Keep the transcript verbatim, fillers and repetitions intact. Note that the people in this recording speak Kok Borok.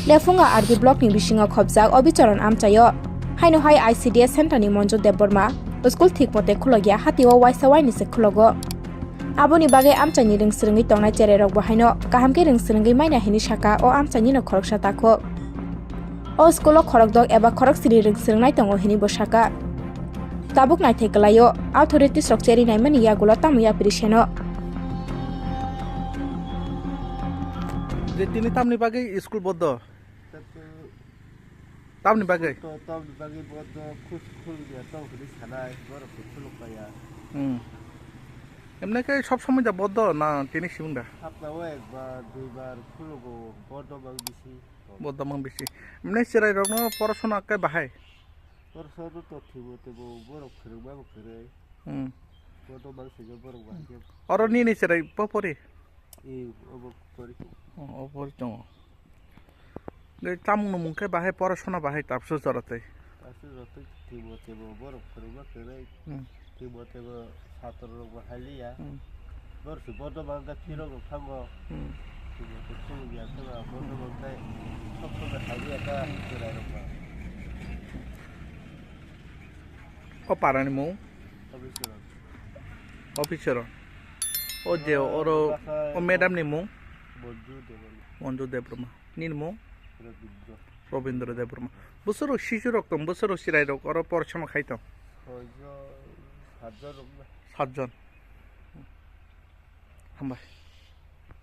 Lephunga R D block ni bisingo khobjak o bicharon amchaio. Haino hai I C D S center ni Monju Debbarma school thik mote khulogya, hatio waisa waini se khulogo. Aboni bagwi amchaini rwng swrwngwi tongnai cherai rok bo haino kaham khe rwng swrwngwi manya hini saka o amchaini no khoroksa takhuk. O school o khorokdok eba khoroksiri rwng swrwngnai tongo hini bo saka. Tabuk naithai kwlaio, authorities rok cherwi naimani yagulo tamo yapri seno. Je tini tamni bagwi school bondo? Tamni bagwi? To, tamni bagwi bondo, khus khul ya tong hini sanai, borok khuluk paya. Hmm. Emne khe sob somoi da bondo na tini sibung da? Hapta o ekbar, duibar khulugo, bondo bang bisi. Bodamang bisi. Mne cherai rokno porosona khe bahai. Porosona to thibo tebo borok khwrwngma bo kwrwi. Hmm. Bodamang sijak borok bahai khe. Oro nini cherai po pori? E, obo pori. O, o pori tongo. Le tamung no mung khe bahai porosona bahai tapso jora tei. Tapso jora tei thibo tebo borok khwrwngma kwrwi. Hmm. Tebo tebo sator rok bo haliya. Hmm. Bor si bodo bangka thirok rok thango. Hmm. Tebo tebo ya tebo bodo bangka sok sok haliya ta cherai rok ba. O parani mung? Officer. Officer. O je oro o madam ni mung? Bonju Debbarma. Bonju Debbarma. Nini mung? Rabindra. Robindra Debbarma. Bwswrok sisu rok tong, bwswrok chwrai rok oro porchoma khai tong. Soijon, satjon rok na. Satjon. Hambai.